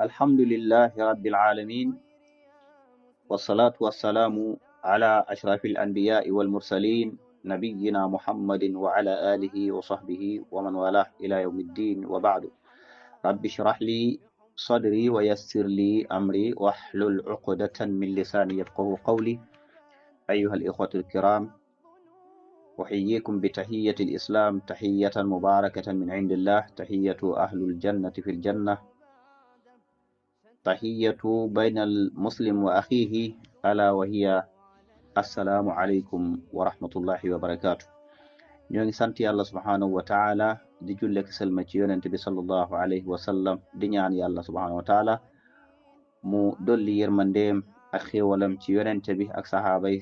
الحمد لله رب العالمين والصلاة والسلام على أشرف الأنبياء والمرسلين نبينا محمد وعلى آله وصحبه ومن والاه إلى يوم الدين وبعد رب اشرح لي صدري ويسر لي أمري واحلل عقدة من لساني يفقه قولي أيها الإخوة الكرام أحييكم بتحية الإسلام تحية مباركة من عند الله تحية أهل الجنة في الجنة تحية بين المسلم وأخيه ألا وهي السلام عليكم ورحمة الله وبركاته ñoo ngi sant yàlla subhanahu wa taala di jullek selma ci yonente bi sallallahu alayhi wa sallam di ñaan yàlla subhanahu wa taala mu dolli yërmandeem ak xéewalam ci yonente bi ak sahaaba yi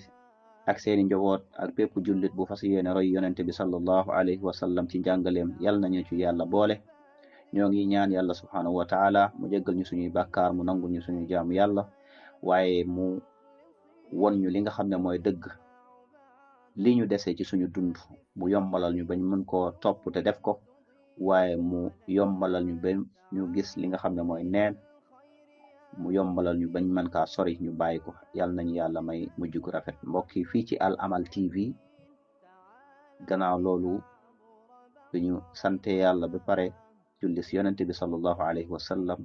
ak seeni njaboot ak bépp jullit bu fas yéene roy yonente bi sallallahu alayhi wa sallam ci njàngaleem yàlla nañu ci yàlla boole ñoo ngi ñaan yàlla subhanahu wa taala mu jéggal ñu suñuy bàkkaar mu nangu ñu suñuy jaamu yàlla waaye mu won ñu li nga xam ne mooy dëgg li ñu dese ci suñu dund mu yombalal ñu bañ mën koo topp te def ko waaye mu yombalal ñu ba ñu gis li nga xam ne mooy neen mu yombalal ñu bañ mën kaa sori ñu bàyyi ko yàlla nañu yàlla may mujj gu rafet mbokk yi fii ci Al Amal TV gannaaw loolu duñu sante yàlla ba pare julli si yonente bi sallallahu alayhi wa sallam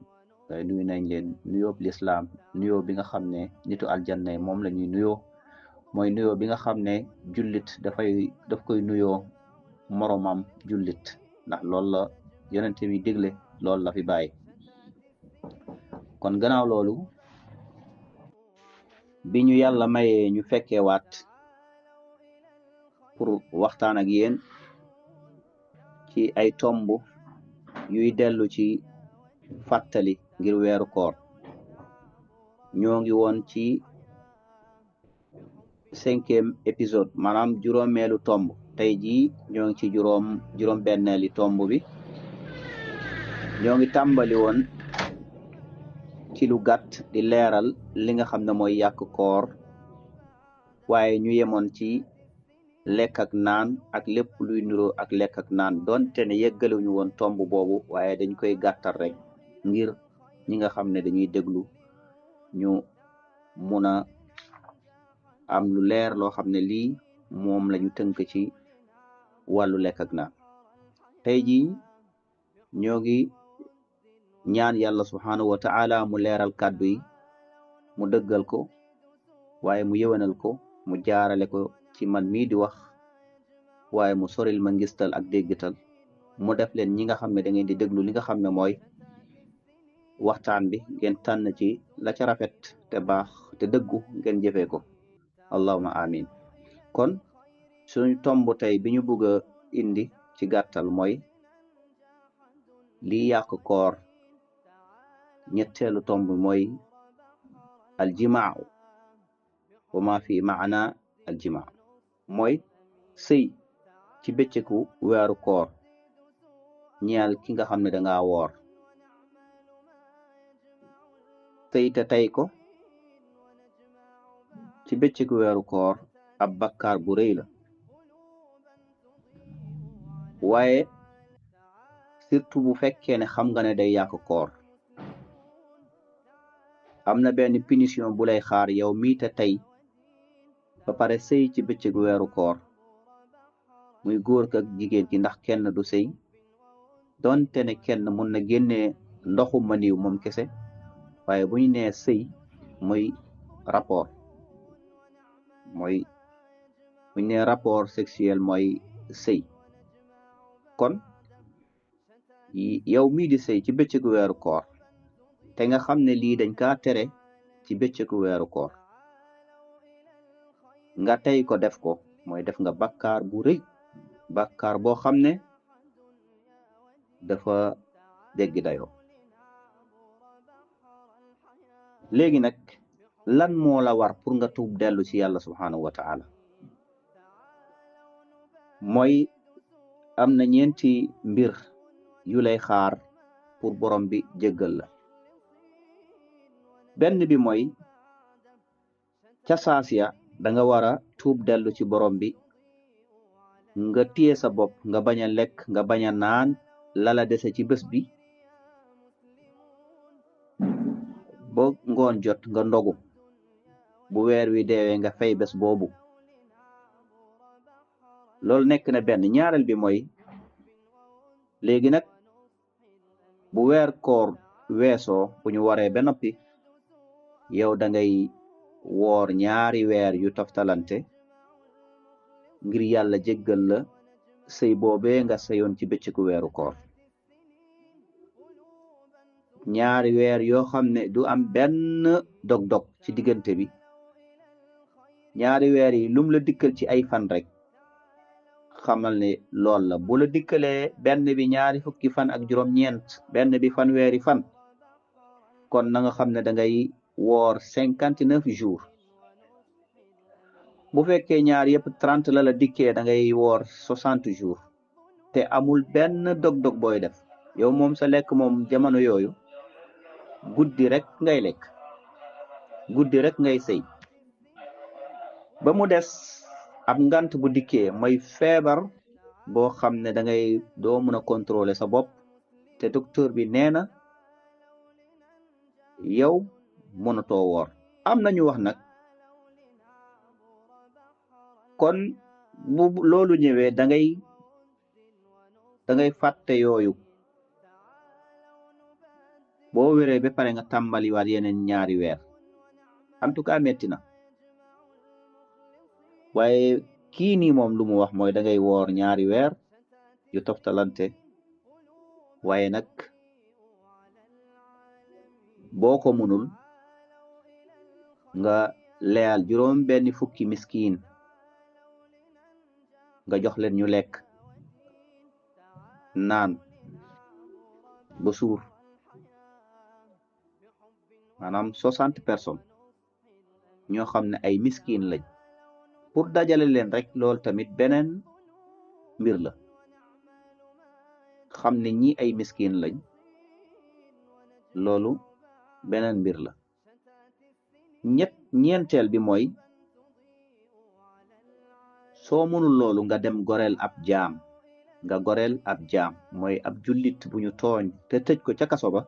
nuyu nañ leen nuyoob lislaam nuyoo bi nga xam ne nitu aljanna moom la ñuy nuyoo mooy nuyoo bi nga xam ne jullit daf koy nuyoo moromam jullit ndax loolu la yonente bi digle loolu la fi bàyyi kon gannaaw loolu bi ñu yàlla mayee ñu fekkeewaat pour waxtaan ak yéen ci ay tomb yuy dellu ci fàttali ngir weeru koor ñoo ngi woon ci 5e épisode maanaam juróomeelu tomb tey jii ñoo ngi ci juróom benneeli tomb bi ñoo ngi tàmbali woon ci lu gàtt di leeral li nga xam ne mooy yàq koor waaye ñu yemoon ci lekk ak naan ak lépp luy nuroo ak lekk ak naan doonte ne yeggalewuñu woon tomb boobu waaye dañ koy gàttal rek ngir ñi nga xam ne dañuy déglu ñu mun a am lu leer loo xam ne lii moom lañu tënk ci wàllu lekk ak naan tey jii ñoo ngi ñaan yàlla subhanahu wa taala mu leeral kàddu yi mu dëggal ko waaye mu yëwanal ko mu jaarale ko ci man mii di wax waaye mu soril ma ngistal ak déggital mu def leen ñi nga xam ne da ngeen di déglu li nga xam ne mooy waxtaan bi ngeen tànn ci la ca rafet te baax te dëggu ngeen jëfee ko allahuma amin kon suñu tomb tey bi ñu bëgg a indi ci gàttal mooy lii yàq koor ñetteelu tomb mooy aljimaa wa ma fi maana aljimaa mooy sëy ci bëccëgu weeru koor ñeel ki nga xam ne danga woor sëy te tey ko ci bëccëgu weeru koor ab bakkaar bu rëy la waaye surtout bu fekkee ne xam nga ne day yàq koor am na benn punition bu lay xaar yow mii te tey ba pare sëy ci bëccëgu weeru koor muy góor ak jigéen ci ndax kenn du sëy doonte ne kenn mun na génnee ndoxu maniw moom kese waaye bu ñu nee sëy muy rapport mooy bu ñu nee rapport sexuel mooy sëy kon yow mii di sëy ci bëccëgu weeru koor te nga xam ne lii dañ kaa tere ci bëccëgu weeru koor nga tey ko def ko mooy def nga bakkaar bu rëy bakkaar boo xam ne dafa dégg dayoo léegi nag lan moo la war pour nga tuub dellu ci yàlla subhanahu wa taala mooy am na ñeenti mbir yu lay xaar pour borom bi jéggal la benn bi mooy ca saasiya da nga war a tuub dellu ci borom bi nga téye sa bopp nga bañ a lekk nga bañ a naan lala dese ci bés bi ba ngoon jot nga ndogu bu weer wi deewee nga fay bés boobu loolu nekk na benn. ñaareel bi mooy léegi nag bu weer koor weesoo bu ñu waree ba noppi yow da ngay woor ñaari weer yu toftalante ngir yàlla jéggal la sëy boobee nga sëyoon ci bëccëgu weeru koor. ñaari weer yoo xam ne du am benn dog-dog ci diggante bi. ñaari weer yi lum la dikkal ci ay fan rek xamal ne lool la. bu la dikkalee benn bi ñaari fukki fan ak juróom-ñeent, benn bi fanweeri fan, kon na nga xam ne da ngay woor 59 jours. bu fekkee ñaar yëpp 30 la dikkee da ngay woor 60 jours te amul benn dog-dog booy def. yow moom sa lekk moom jamono yooyu guddi rek ngay lekk, guddi rek ngay sëy. ba mu des ab ngant bu dikkee mooy feebar boo xam ne da ngay doo mën a contrôler sa bopp te docteur bi nee na yow mënatoo woor. am nañu wax nag kon bu loolu ñëwee da ngay fàtte yooyu. boo wéree ba pare nga tàmbaliwaat yeneen ñaari weer. en tout cas metti na waaye kii nii moom lu mu wax mooy da ngay woor ñaari weer yu toftalante waaye nag boo ko munul nga leyal juróom benn fukki miskiin nga jox leen ñu lekk naan ba suur, maanaam 60 personnes ñoo xam ne ay miskiin lañ. pour dajale leen rek loolu tamit beneen mbir la. xam ne ñi ay miskin lañ loolu beneen mbir la. ñeenteel bi mooy soo mënul loolu nga dem goreel ab jaam. nga goreel ab jaam mooy ab jullit bu ñu tooñ te tëj ko ca kaso ba.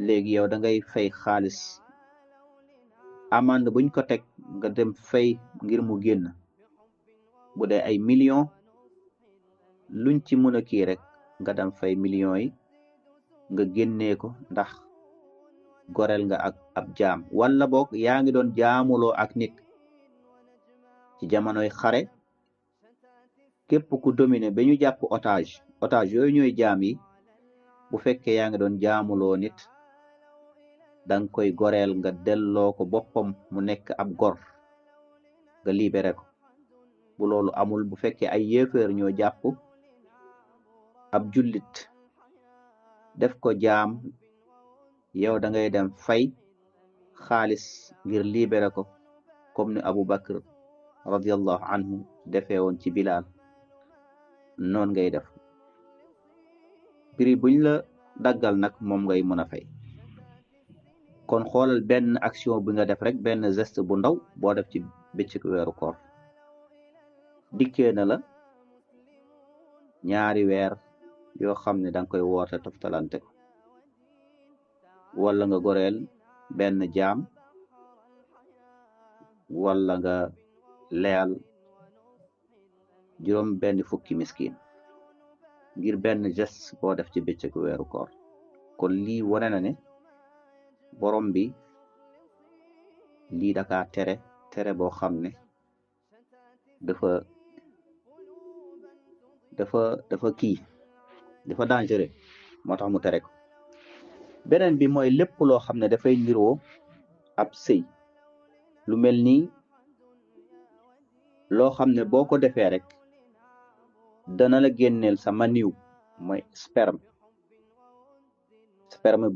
léegi yow da ngay fay xaalis amande buñ ko teg nga dem fay ngir mu génn. bu dee ay millions luñ ci mën a kii rek nga dem fay millions yi nga génnee ko ndax goreel nga ak ab jaam. wala boog yaa ngi doon jaamuloo ak nit ci jamonoy xare. képp ku dominé ba ñu jàpp otage yooyu ñooy jaam yi. bu fekkee yaa ngi doon jaamuloo nit danga koy goreel nga delloo ko boppam mu nekk ab gor nga libéré ko. bu loolu amul, bu fekkee ay yéeféer ñoo jàpp ab jullit def ko jaam, yow da ngay dem fay xaalis ngir libéré ko comme ni Abu Bakr radiyallahu anhu defee woon ci Bilal. noon ngay def. prix buñ la daggal nag moom ngay mën a fay. kon xoolal benn action bi nga def rek, benn geste bu ndaw boo def ci bëccëgu weeru koor dikkee na la ñaari weer yoo xam ne danga koy woote toftalante, wala nga goreel benn jaam, wala nga leyal juróom benn fukki miskin ngir benn geste boo def ci bëccëgu weeru koor. kon lii wane na ne borom bi lii daka tere boo xam ne dafa dangereux, moo tax mu tere ko. beneen bi mooy lépp loo xam ne dafay niroo ab sëy, lu mel ni loo xam ne boo ko defee rek dana la génneel sa maniw mooy sperme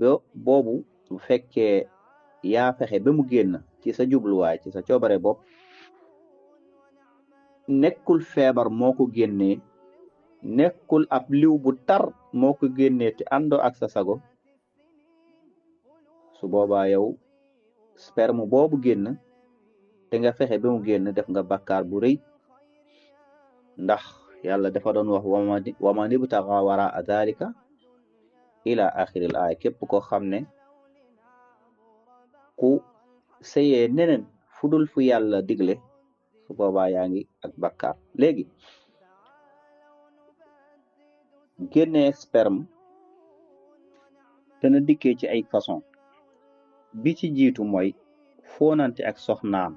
boobu bu fekkee yaa fexe ba mu génn ci sa jubluwaay, ci sa coobare bopp, nekkul feebar moo ko génnee, nekkul ab liw bu tar moo ko génnee te àndoo ak sa sago. su boobaa yow sperme boobu génn te nga fexe ba mu génn def nga bakkaar bu rëy. ndax yàlla dafa doon wax wa man ibtaxa waraa dalika ila axiril aaya. képp koo xam ne ku sëyee neneen fudul fu yàlla digle su boobaa yaa ngi ak bakkaar. léegi génnee sperme dana dikkee ci ay façon. bi ci jiitu mooy foonante ak soxnaam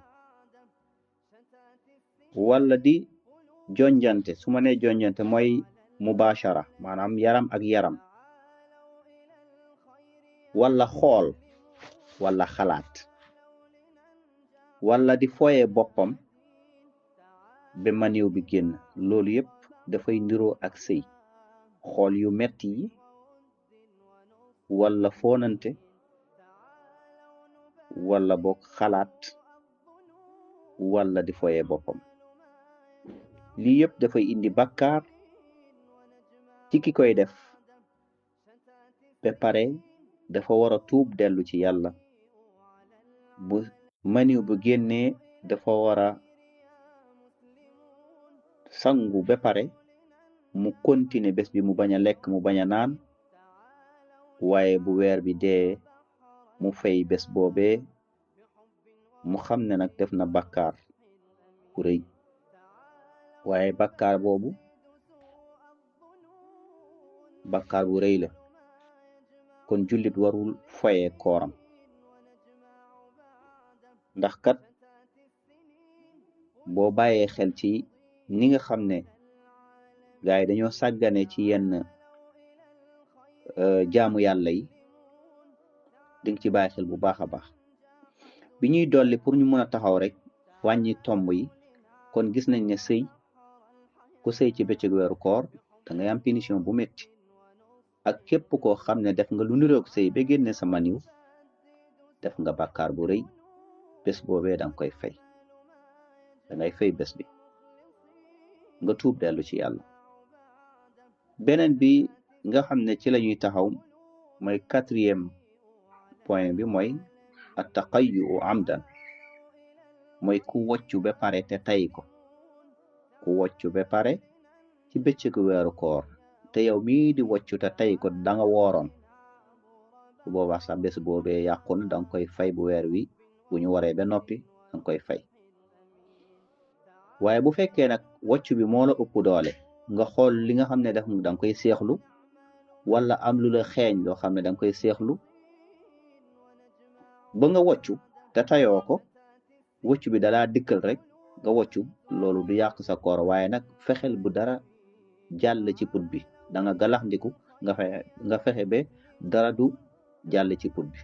wala di jonjante. su ma nee jonjante mooy mubashara, maanaam yaram ak yaram, wala xool wala xalaat, wala di foye boppam ba maniw bi génn. loolu yépp dafay niroo ak sëy. xool yu metti yi wala foonante wala boog xalaat wala di foye boppam. lii yépp dafay indi bakkaar ci ki koy def, ba pare dafa war a tuub dellu ci yàlla. bu maniw bu génnee dafa war a sangu ba pare mu continuer bés bi, mu bañ a lekk, mu bañ a naan. waaye bu weer bi dee mu fay bés boobee, mu xam ne nag def na bakkaar bu rëy. waaye bakkaar boobu bakkaar bu rëy la, kon jullit warul foye kooram. ndax kat boo bàyyee xel ci ni nga xam ne gaay yi dañoo sàggane ci yenn jaamu yàlla yi, dinga ci bàyyi xel bu baax a baax. bi ñuy dolli pour ñu mën a taxaw rek wàññi tomb yi, kon gis nañ ne sëy, ku sëy ci bëccëg weeru koor da ngay am punition bu metti. ak képp koo xam ne def nga lu niroog sëy ba génne sa maniw, def nga bàkkaar bu rëy. bés boobee danga koy fay, dangay fay bés bi, nga tuub dellu ci yàlla. beneen bi nga xam ne ci lañuy taxaw mooy 4e point bi, mooy attaqayyu amdan. mooy ku woccu ba pare te tay ko. ku woccu ba pare ci bëccëgu weeru koor, te yow mii di woccu te tay ko da nga wooroon. su boobaa sax bés boobee yàqu na, danga koy fay bu weer wi bu ñu waree ba noppi, danga koy fay. waaye bu fekkee nag woccu bi moo la ëpp doole, nga xool li nga xam ne def danga koy seexlu, wala am lu la xeeñ loo xam ne danga koy seexlu ba nga woccu te tayoo ko, woccu bi dalaa dikkal rek nga woccu, loolu du yàq sa koor. waaye nag fexeel bu dara jàll ci put bi, da nga galax ndiku nga fexe ba dara du jàll ci put bi.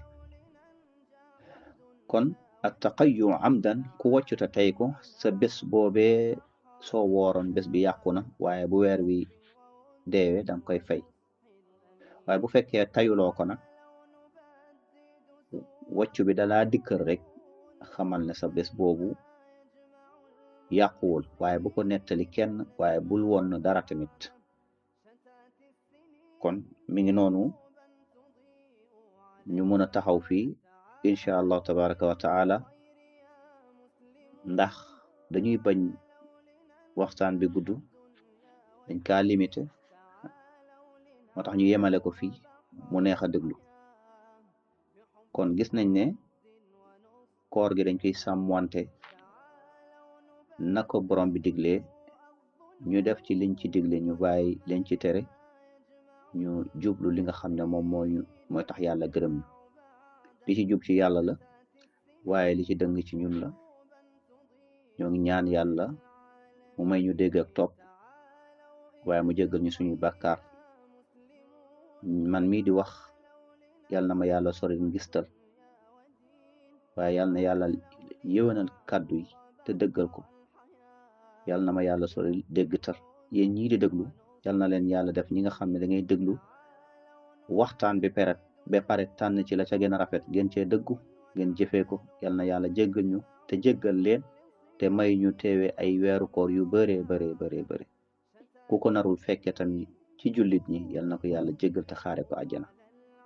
kon attaqayyu amdan, ku woccu te tey ko, sa bés boobee soo wooroon bés bi yàqu na. waaye bu weer wi deewee danga koy fay. waaye bu fekkee tayuloo ko nag, woccu bi dalaa dikkal rek, xamal ne sa bés boobu yàquwul. waaye bu ko nettali kenn, waaye bul woon dara tamit. kon mi ngi noonu, ñu mën a taxaw fii incha allahu tabaraka wa taala, ndax dañuy bañ waxtaan bi gudd, dañ kaa limité, moo tax ñu yemale ko fii mu neex a déglu. kon gis nañ ne koor gi dañ koy sàmmwante na ko borom bi diglee, ñu def ci liñ ci digle, ñu bàyyi liñ ci tere, ñu jublu li nga xam ne moom mooy tax yàlla gërëm ñu. li ci jub ci yàlla la, waaye li ci dëng ci ñun la. ñoo ngi ñaan yàlla mu may ñu dégg ak topp, waaye mu jéggal ñu suñuy bàkkaar. man mii di wax, yàlla na ma yàlla sori ngistal, waaye yàlla na yàlla yéwénal kàddu yi te dëggal ko. yàlla na ma yàlla sori déggtal. yéen ñii di déglu, yàlla na leen yàlla def ñi nga xam ne da ngay déglu waxtaan bi ba pare tànn ci la ca gën a rafet, ngeen cee dëggu, ngeen jëfee ko. yàlla na yàlla jéggal ñu te jéggal leen, te may ñu teewe ay weeru koor yu bëree bëri. ku ko narul fekke tamit ci jullit ñi, yàlla na ko yàlla jéggal te xaare ko àjjana.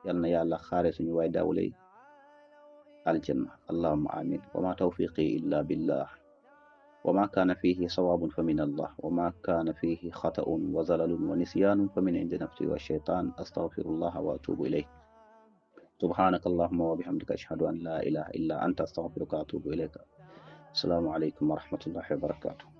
yàlla na yàlla xaare suñu waay daawlay aljanna. allahumma amin. wa ma tawfiqi illa billah, wa ma kaana fihi sawaabun fa min allah, wa ma kaana fihi xata'un wa zalalun wa nisyaanun fa min indi nafsi wa shaytaan. astaghfirullah wa atubu ilayh. subhanaka allahumma wa bihamdika ashhadu an la ilaha illa anta astaghfiruka wa atubu ilayka. Assalamu alaikum wa rahmatullahi wa barakatuh.